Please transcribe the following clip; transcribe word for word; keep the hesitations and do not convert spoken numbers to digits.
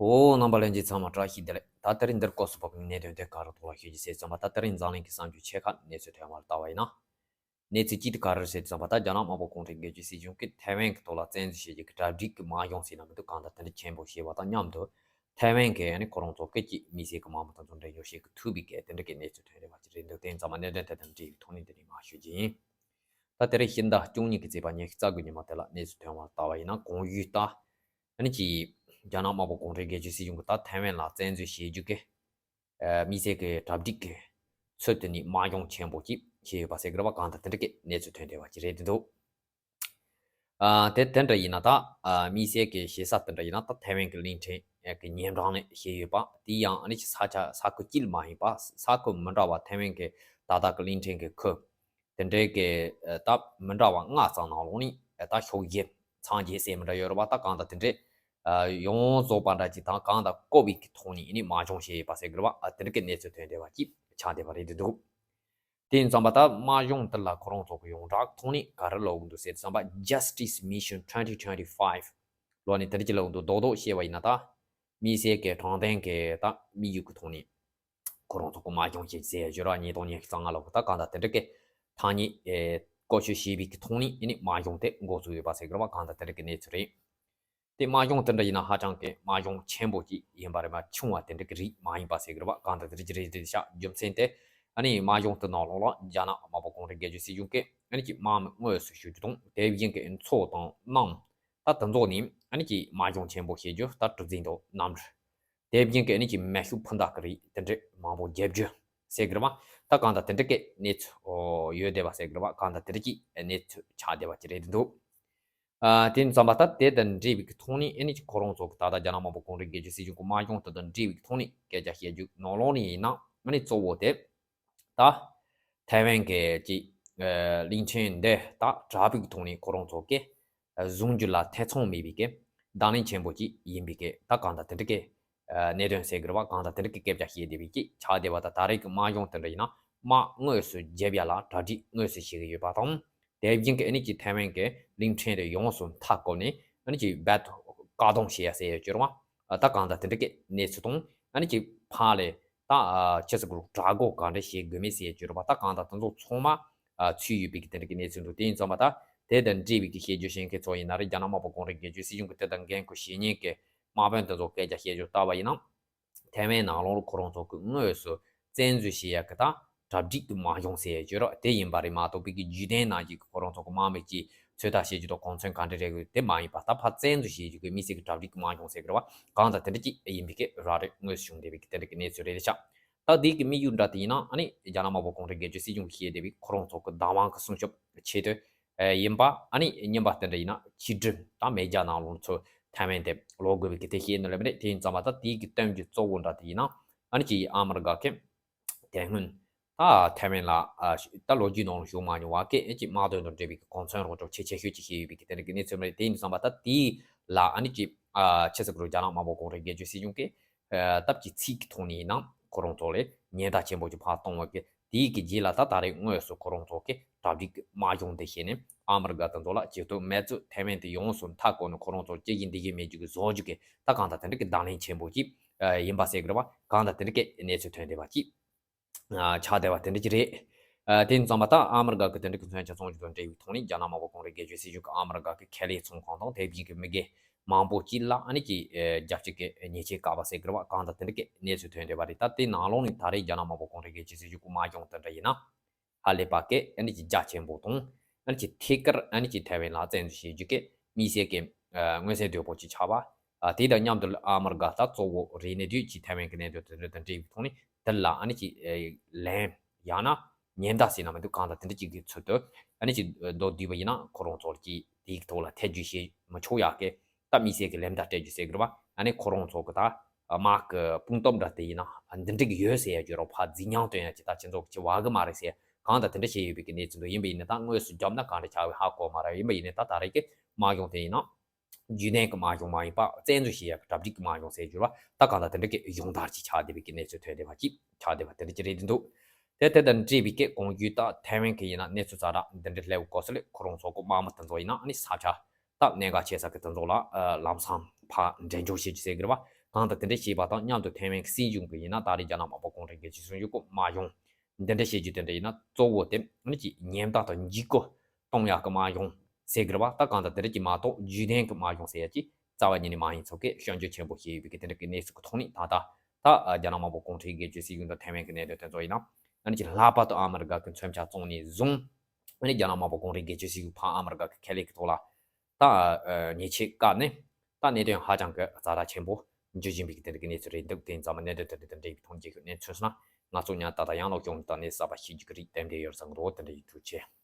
ཨོ། རྣམ་པ་ལྷན་རྒྱས་ཚང་མ་བཀྲ་ཤིས་བདེ་ལེགས། ད་དེ་རིང་འདིར་སྐབས་སུ་བབས་པའི་གནད་དོན་དེ་ག་རེ་ཐོག་ལ་ཤོད་ཀྱི་ཟེར་ཙམ་པ། ད་དེ་རིང་འཛམ་གླིང་གི་གསར་འགྱུར་ཆེ་ཁག་གནས་ཚུལ་ཐོན་པར་ལྟ་བ་ཡིན་ན། གནས་ཚུལ་གཅིག་དེ་ག་རེ་ཟེར་ཙམ་པ། ད་རྒྱ་ནག་དམར་པོ་གུང་ཁྲན་སྒེར་གཅོད་སྲིད་གཞུང་གིས་ཐའེ་ཝན་གྱི་ཐོག་ལ་བཙན་འཛུལ་བྱེད་རྒྱུ་གི་གྲ་སྒྲིག་གི་མ་ཡོང་ཟེར་ན་མི་འདུག་གང་ལྟར་དེ་འདྲ་ཆེན་པོ་བྱས་པ་དང་མཉམ་དུ། ཐའེ་ཝན་གྱི་ཨ་ནི་ཁོ་རང་ཚོ་སྐད་ཀྱིས་མི་སེར་གྱི་དམངས་མི་དང་ཚོ་འབྲེལ་ཡོད་བྱེད་ཀྱི་ཐུབ་པའི་གལ་དེ་འདྲ་གི་གནས་ཚུལ་ཐོན་རེད་པ་ཅིག་རེད་འདུག་དེ་ཙམ་པ་གནད་དོན་དེ་དང་འབྲེལ་བའི་ཐོག་ནས་འདི་ནས་མར་ཞུ་རྒྱུ་ཡིན། ད་དེ་རིང་ཕྱི་ཟླ་བཅུ་གཉིས་ཀྱི་ཚེས་པ་ཉི་ཤུ་རྩ་དགུ་ཉིན་མ་དེ་ལ་གནས་ཚུལ་ཐོན་པར་ལྟ་བ་ཡིན་ན། གོང་ཞུས་ལྟར་ཨ་ནི་ཅིག་རྒྱ་ནག་དམར་པོ་གུང་ཁྲན་སྒེར་གཅོད་སྲིད་གཞུང་གིས་ད་ཐའེ་ཝན་ལ་བཙན་འཛུལ་བྱེད་རྒྱུ་གི་ཨ་མི་སེར་གྱི་གྲ་སྒྲིག་གི་ཚུལ་དུ་ནི་དམག་སྦྱོང་ཆེན་པོ་ཅིག་བྱས་ཡོད་པ་ཟེར་གི་རེད་པ། གང་ལྟར་དེ་འདྲ་གི་གནས་ཚུལ་ཐོན་བསྡད་པ་ཅིག་རེད་འདུག་ཨ་དེ་དེ་འདྲ་ཡིན་ན་ད་ཨ་མི་སེར་གྱི་ཞེ་ས་དེ་འདྲ་ཡིན་ན། ད་ཐའེ་ཝན་གྱི་གླིང་ཕྲན་གྱི་ཉེ་འགྲམ་ནས་བྱས་ཡོད་པ། དེ་ཡང་ཨ་ནི་ཅིག་ས་ཆ་ས་ཁུལ་གཅིག་མ་ཡིན་པ། ས་ཁུལ་མི་འདྲ་བ། ཐའེ་ཝན་གྱི་ད་ལྟ་གི་གླིང་ཕྲན་གྱི་ཁུལ་དེ་འདྲའི་གི་ཨ་ད་མི་འདྲ་བ་ལྔ་ཙམ་ནང་ལོགས་ནས་ཨ་ད་ཤོག་བཞི་ཚང་བརྒྱད་ཟེར་མི་འདྲ་ཡོད་རེད་པ། ད་གང་ལྟར་དེ་འདྲའི་ཨ་ཡོངས་རྫོགས་པ་འདྲ་ཅིག་དང་གང་ལྟར་བཀོད་པའི་གི་ཐོག་ནས་ཨ་ནི་དམག་སྦྱོང་བྱས་ཡོད་པ་ཟེར་གི་རེད་པ། ཨ་དེ་འདྲ་གི་གནས་ཚུལ་ཐོན་བསྡད་པ་ཅིག་ཆགས་བསྡད་པ་རེད་འདུག་དེ་ཡིན་ཙམ་པ་ད་དམག་སྦྱོང་དེ་ལ་ཁོ་རང་ཚོ་གི་ཡོངས་གྲགས་ཐོག་ནས་ག་རེ་ལབ་ཀྱི་འདུག་ཟེར་ཙམ་པ། Justice Mission twenty twenty-five ལོ་ནས་དེ་འདྲ་ཅིག་ལབ་ཀྱི་འདུག་རྡོག་རྡོག་བཤད་པ་ཡིན་ན་ད་མི་སེར་གྱི་དྲང་བདེན་གྱི་ད་དམིགས་ཡུལ་གྱི་ཐོག་ནས་ཁོ་རང་ཚོ་གི་དམག་སྦྱོང་བྱེད་ཟེར་ཡ་ཞོར་ཉིས་སྟོང་ཉི་ཤུ་རྩ་ལྔ་ལོ་གི་ད་གང་ལྟར་དེ་འདྲ་གི་ཐག་ཉེ་ཨེ་བཀོལ་སྤྱོད་བྱས་པའི་གི་ཐོག་ནས་ཨ་ནི་དམག་སྦྱོང་དེ་འགོ་བཙུགས་ཡོད་པ་ཟེར་གི་རེད་པ། གང་ལྟར་དེ་འདྲ་གི་གནས་ཚུལ་རེད། དེ་དམག་སྦྱོང་དེ་འདྲ་ཡིན་ན་ཧ་ཅང་གི་དམག་སྦྱོང་ཆེན་པོ་ཅིག་ཡིན་པ་རེད་མ། ཆུང་བ་དེ་འདྲ་གི་རིགས་མ་ཡིན་པ་ཟེར་གི་རེད་པ། གང་ལྟར་དེ་འདྲ་ཅིག་རེད་དེ་ཤག་རྒྱུ་མཚན་དེ་ཨ་ནི་དམག་སྦྱོང་དེ་ནང་ལོགས་ལ་རྒྱ་ནག་དམར་པོ་གུང་ཁྲན་སྒེར་གཅོད་སྲིད་གཞུང་གིས་ཨ་ནི་ཅིག་དམག་མི་དངོས་སུ་ཞུ་རྒྱུ་དང་། དེ་བཞིན་གི་ཨ་ནི་མཚོ་དང་གནམ་ད་དེ་ཚོ་ནས་ཨ་ནི་ཅིག་དམག་སྦྱོང་ཆེན་པོ་བྱེད་རྒྱུ། ད་གྲུ་གཟིངས་དང་གནམ་གྲུ། དེ་བཞིན་གི་ཨ་ནི་ཅིག་མེ་ཤུགས་འཕུར་མདའ་གི་རིགས་དེ་འདྲ་མང་པོ་བརྒྱབ་རྒྱུ་ཟེར་གི་རེད་པ། ད་གང་ལྟར་དེ་འདྲ་གི་གནས་ཚུལ་ཡོད་བསྡད་པ་ཟེར་གི་རེད་པ། གང་ལྟར་དེ་འདྲ་གི་གནས་ཚུལ་ཆགས་བསྡད་པ་ཅིག་རེད་འདུག་ཨ་དེ་ཙམ་པ་ད་དེ་དང་འབྲེལ་བའི་གི་ཐོག་ནས་ཨ་ནི་ཅིག་ཁོ་རང་ཚོ་གི་ད་ལྟ་རྒྱ་ནག་དམར་པོ་གུང་ཁྲན་སྒེར་གཅོད་སྲིད་གཞུང་གི་དམག་སྦྱོང་དེ་དང་འབྲེལ་བའི་གི་ཐོག་ནས་སྐད་ཆ་བཤད་རྒྱུ་ནང་ལོགས་ནས་ཡིན་ན། ཨ་ནི་གཙོ་བོ་དེ་ད་ཐའེ་ཝན་གྱི་ཅིག་ཨ་གླིང་ཕྲན་འདི་ད་དྲག་པོའི་གི་ཐོག་ནས་ཁོ་རང་ཚོ་གི་ཨ་བཟུང་རྒྱུ་ལ་ཐེ་ཚོམ་མེད་པའི་གི་དང་ལེན་ཆེན་པོ་ཅིག་ཡིན་པའི་གི་ད་གང་ལྟར་དེ་འདྲ་གི་ཨ་གནད་དོན་ཟེར་གི་རེད་པ། གང་ལྟར་དེ་འདྲ་གི་སྐད་ཆ་བཤད་བསྡད་པའི་ཅིག་ཆགས་བསྡད་པ། ད་ད་རེས་ཀྱི་དམག་སྦྱོང་དེ་འདྲ་ཡིན་ན་དམག་དངོས་སུ་རྒྱབ་ཡ་ལ་གྲ་སྒྲིག་དངོས་སུ་བྱེད་ཀྱི་ཡོད་པ་དང་། དེ་བཞིན་གྱི་ཨ་ནི་ཅིག་ཐའེ་ཝན་གྱི་གླིང་ཕྲན་དེ་ཡོངས་སུ་མཐའ་བསྐོར་ནས་ཨ་ནི་ཅིག་རྦད་དེ་བཀག་སྡོམ་བྱེད་ཡ་ཟེར་ཡ་ཅིག་ཡོད་རེད་པ། ད་གང་ལྟར་དེ་འདྲ་གི་གནས་ཚུལ་དང་། ཨ་ནི་ཅིག་ཕར་ལ་ད་ཨ་ཅི་ཟེར་དགོས་རེད། དྲག་རྒོལ་ག་འདྲ་བྱེད་དགོས་མིན་ཟེར་ཡ་ཅིག་ཡོད་རེད་པ། ད་གང་ལྟར་དེ་ཚོ་ཚང་མ་ཨ་ཚུད་ཡོད་པའི་གི་དེ་འདྲ་གི་གནས་ཚུལ་འདུག་དེ་ཡིན་ཙམ་པ་ད་དེ་དང་འབྲེལ་བའི་གི་བཤད་རྒྱུ་བཤད་མཁན་ཚོ་ཡིན་ན་རེད། རྒྱ་ནག་དམར་པོ་གུང་ཁྲན་སྒེར་གཅོད་སྲིད་གཞུང་གི་དེ་དང་འགན་ཁུར་བཞེས་མཁན་གྱི་དམག་དཔོན་དེ་ཚོ་སྐད་ཆ་བཤད་རྒྱུ་ལྟ་བ་ཡིན་ན། ཐའེ་ཝན་ནང་ལོགས་ལ་ཁོ་རང་ཚོ་གི་དངོས་སུ་བཙན་འཛུལ་བྱེད་ཡ་གི་ད་གྲ་སྒྲིག་གི་དམག་སྦྱོང་ཟེར་ཡ་ཅིག་ཡོད་རེད། དེ་ཡིན་པ་རེད་མ་གཏོགས་པའི་གི་བརྒྱུད་ལྡན་ནང་གི་ཁོ་རང་ཚོ་གི་དམག་མི་གཅིག་ཚོད་ལྟ་བྱེད་རྒྱུ་དང་གོ་མཚོན་ག་འདྲ་རེད་དེ་མ་ཡིན་པ། ད་ཕར་བཙན་འཛུལ་བྱེད་རྒྱུ་གི་དམིགས་བསལ་གྱི་གྲ་སྒྲིག་གི་དམག་སྦྱོང་ཟེར་གི་རེད་པ། གང་ལྟར་དེ་འདྲ་ཅིག་ཡིན་པའི་གི་ར་སྤྲོད་དངོས་སུ་བྱུང་བསྡད་པའི་གི་དེ་འདྲ་གི་གནས་ཚུལ་རེད་ཤག་ད་དེའི་གི་དམིགས་ཡུལ་འདྲ་དེ་ཡིན་ན། ཨ་ནི་རྒྱ་ནག་དམར་པོ་གུང་ཁྲན་སྒེར་གཅོད་སྲིད་གཞུང་གིས་བཤད་བསྡད་པའི་ཁོ་རང་ཚོ་གི་བདག་དབང་གི་སྲུང་སྐྱོབ་ཆེད་དུ་ཨེ་ཡིན་པ། ཨ་ནི་གཉིས་པ་དེ་འདྲ་ཡིན་ན་ཕྱི་འགྲུལ་དང་མེ་རྒྱལ་ནང་ལོགས་ཚུར་ཐའེ་ཝན་དེ་ལོག་དགོས་པའི་གི་དེ་བཤད་ནི་ལབ་རེད། དེ་ཡིན་ཙམ་པ་ད་དེའི་གི་དོན་གྱི་གཙོ་བོ་འདྲ་དེ་ཡིན་ན། ཨ་ནི་ཅིག་ཨ་མི་རི་ཀ་གི་དེ་སྔོན་ད་ཐའེ་ཝན་ལ་ཨ་ད་ལོ་རྒྱུས་ནང་ལ་བཞུགས་མ་མྱོང་བ་གི་ཨ་ཅིག་དམག་དོན་དང་འབྲེལ་བའི་གི་གོ་མཚོན་རོགས་གྲོགས་ཆེ་ཆེ་ཤོས་ཅིག་བྱས་ཡོད་པའི་གི་དེ་འདྲ་གི་གནས་ཚུལ་མ་རེད། དེ་ཡིན་ཙམ་པ་ད་དེ་ལ་ཨ་ནི་ཅིག་ཨ་ཆི་ཟེར་དགོས་རེད། རྒྱ་ནག་དམར་པོ་གུང་ཁྲན་སྒེར་གཅོད་སྲིད་གཞུང་གིས་ཨ་སྟབས་ཀྱིས་ཚིག་གི་ཐོག་ནས་ཡིན་ན་ཁོ་རང་ཚོ་ལ་ཉེན་བརྡ་ཆེན་པོ་ཅིག་ཕར་གཏོང་བ་གི། དེའི་གི་རྗེས་ལ་ད་ད་རེས་དངོས་སུ་ཁོ་རང་ཚོ་གི་གྲ་སྒྲིག་གི་དམག་སྦྱོང་དེ་བྱས་ནས་ཨ་མི་རི་ཀ་དེ་ཚོ་ལ་ཇུས་གཏོགས་མེད་ཚུལ། ཐའེ་ཝན་དེ་ཡོངས་སུ་མཐའ་བསྐོར་ནས་ཁོ་རང་ཚོ་ཅི་བཞིན་འདི་བཞིན་མེད་རྒྱུ་གི་བཟོ་རྒྱུ་གི་ད་གང་ལྟར་དེ་འདྲ་གི་དང་ལེན་ཆེན་པོ་ཅིག་ཨ་ཡིན་པ་ཟེར་གི་རེད་པ། གང་ལྟར་དེ་འདྲ་གི་གནས་ཚུལ་ཐོན་བསྡད་པ་ཅིག་ཨ་ཆགས་བསྡད་པ་དེ་འདྲ་ཅིག་རེད། ཨ་དེ་ཙམ་པ་ད་ཨ་མི་རི་ཀ་གི་དེ་འདྲ་གི་མཚོན་ཆ་ཚོང་རྒྱུ་དང་འབྲེལ་བའི་ཐོག་ནས་རྒྱ་ནག་དམར་པོ་གུང་ཁྲན་སྒེར་གཅོད་སྲིད་གཞུང་གི་ཨ་མི་རི་ཀ་གི་ཁེ་ལས་ཚོང་ཁང་དང་དེ་བཞིན་གི་མི་སྒེར་མང་པོ་ཅིག་ལ་ཨ་ནི་ཅིག་ཨ་རྒྱབ་སྐྱོར་གི་ཉེས་ཆད་བཀག་པ་ཟེར་གི་རེད་པ། གང་ལྟར་དེ་འདྲ་གི་གནས་ཚུལ་ཐོན་བསྡད་པ་རེད། ད་དེ་ནང་ལོགས་ནས་ད་རེས་རྒྱ་ནག་དམར་པོ་གུང་ཁྲན་སྒེར་གཅོད་སྲིད་གཞུང་གི་དམག་སྦྱོང་དེ་འདྲ་ཡིན་ན། ཧ་ལས་པ་གི་ཨ་ནི་ཅིག་རྒྱ་ཆེན་པོ་དང་། ཨ་ནི་ཅིག་ཐད་ཀར་ཨ་ནི་ཅིག་ཐའེ་ཝན་ལ་བཙན་འཛུལ་བྱེད་རྒྱུ་གི་དམིགས་བསལ་གྱི་ཨ་མངོན་གསལ་དོད་པོ་ཅིག་ཆགས་པ། ཨ་དེ་དང་མཉམ་དུ་ཨ་མི་རི་ཀ་ད་གཙོ་བོ་རེད་ནས་དུས་ཀྱི་ཐའེ་ཝན་གྱི་གནད་དོན་དེ་འདྲ་དང་འབྲེལ་བའི་ཐོག་ནས་དེ་ལ་ཨ་ནི་ཅིག་ཨ་ལན་ཡང་ན་ཉེན་བརྡ་ཟེར་ན་མི་འདུག་གང་ལྟར་དེ་འདྲ་ཅིག་གི་ཚུལ་དུ་ཨ་ནི་ཅིག་མདོར་བསྡུས་པ་ཡིན་ན་ཁོ་རང་ཚོར་ཅིག་དེའི་ཐོག་ལ་ཐེ་ཇུས་བྱེད་མི་ཆོག་ཡག་གི་ད་དམིགས་བསལ་གྱི་ལན་བརྡ་སྤྲད་རྒྱུ་ཟེར་གི་རེད་པ། ཨ་ནི་ཁོ་རང་ཚོ་གི་ད་དམག་གི་དཔུང་སྟོབས་འདྲ་དེ་ཡིན་ན་འདི་འདྲ་གི་ཡོད་ཟེར་ཡ་ཅིག་རོགས་ཕར་རྫིག་ཉམས་སྟོན་ཡ་ཅིག་ད་ཁྱེད་ཚོ་གི་ཅིག་བ་གི་མ་རེད་ཟེར། གང་ལྟར་དེ་འདྲ་བྱས་ཡོད་པའི་གི་གནས་ཚུལ་འདུག་ཡིན་པ་ཡིན་ནའི་ད་དངོས་སུ་རྒྱབ་ན་གང་འདྲ་ཆགས་ཡོད་ཧ་གོ་མ་རེད། ཡིན་པ་ཡིན་ནའི་ད་ད་རེས་ཀྱི་དམག་སྦྱོང་དེ་ཡིན་ན་རྒྱུན་ལྡན་གྱི་དམག་སྦྱོང་མ་ཡིན་པ་བཙན་འཛུལ་བྱེད་ཡག་གི་གྲ་སྒྲིག་གི་དམག་སྦྱོང་ཟེར་གྱི་རེད་པ། ད་གང་ལྟར་དེ་འདྲ་གི་སྦྱོང་བརྡར་ཅིག་ཆགས་བསྡད་པའི་གི་གནས་ཚུལ་ཐོན་བསྡད་པ་ཅིག་ཆགས་བསྡད་པ་དེ་འདྲ་ཅིག་རེད་འདུག་དེ་དེ་དང་འབྲེལ་བའི་གི་གོང་ཞུས་ལྟར་ཐའེ་ཝན་གྱི་ཡིན་ན་གནས་ཚུལ་ཙམ་ར་འདི་འདྲ་སླེབས་དགོས་ས་ལས་ཁོ་རང་ཚོ་གི་དམག་མི་དེ་ཚོ་ཡིན་ན་ཨ་ནི་ས་ཆ་ད་གནད་འགག་ཆེ་ས་གི་དེ་ཚོ་ལ་ཨ་ལམ་སང་ཕར་འདྲེན་འཇོག་བྱེད་རྒྱུ་ཟེར་གི་རེད་པ། གང་ལྟར་དེ་འདྲ་བྱས་པ་དང་མཉམ་དུ་ཐའེ་ཝན་གྱི་སྲིད་གཞུང་གིས་ཡིན་ན་ད་རེས་རྒྱ་ནག་དམར་པོ་གུང་ཁྲན་སྒེར་གཅོད་སྲིད་གཞུང་གི་དམག་དཔུང་འདི་འདྲ་བྱེད་རྒྱུ་དེ་འདྲ་ཡིན་ན་གཙོ་བོ་དེ་ཨ་ནི་ཅིག་ཉེན་བརྡ་དང་འཇིགས་སྐུལ་གཏོང་ཡག་གི་དམག་དཔུང་ཟེར་གི་རེད་བ། ད་གང་ལྟར་དེ་འདྲ་ཅིག་མ་གཏོགས་རྒྱུན་ལྡན་གྱི་དམག་དཔུང་ཟེར་ཡ་ཅིག་རྩ་བ་ཉིད་ནས་མ་ཡིན་ཚུལ་གྱི་སྐྱོན་བརྗོད་ཆེན་པོ་བྱས་ཡོད་པའི་གི་དེ་འདྲ་གི་གནས་ཚུལ་གྱི་ཐོག་ནས་ད་ལྟ་ད་རྒྱ་ནག་དམར་པོ་གུང་ཁྲན་སྒེར་གཅོད་སྲིད་གཞུང་དང་ཐའེ་ཝན་གྱི་གནད་དོན་དེ་ཚོ་ཡིན་ན་ཨ་ནི་ཅིག་ལྷག་པར་དུ་ཨ་མི་རི་ཀ་གི་མཚོན་ཆ་བཙུགས་ནས་བཟུང་ཨ་ནི་རྒྱ་ནག་དམར་པོ་གུང་ཁྲན་སྒེར་གཅོད་སྲིད་གཞུང་ཕར་ཨ་མི་རི་ཀ་གི་ཁ་ལས་ཀྱི་ཐོག་ལ་ད་ཉེས་ཆད་བཀལ་ནས་ད་གནད་དོན་ཧ་ཅང་གི་ཛ་དྲག་ཆེན་པོ་འགྱུར་བཞིན་པའི་དེ་འདྲ་གི་གནས་ཚུལ་རེད་འདུག་དེ་ཡིན་ཙང་མ་གནད་དོན་དེ་འདྲ་དང་འབྲེལ་བའི་ཐོག་རྒྱལ་ཁབ་གནས་ཚུལ་སོང་ན་ང་ཚོ་ཉར་ད་ལྟ་ཡང་ལོག་ཡོང་དང་ནས་གསར་པ་ཤེས་རྒྱུ་གི་རིགས་ཏན་ཏན་ཡོད་བསམ་གི་རོ། དེ་འདྲ་ཡིན། ཐུགས་རྗེ་ཆེ།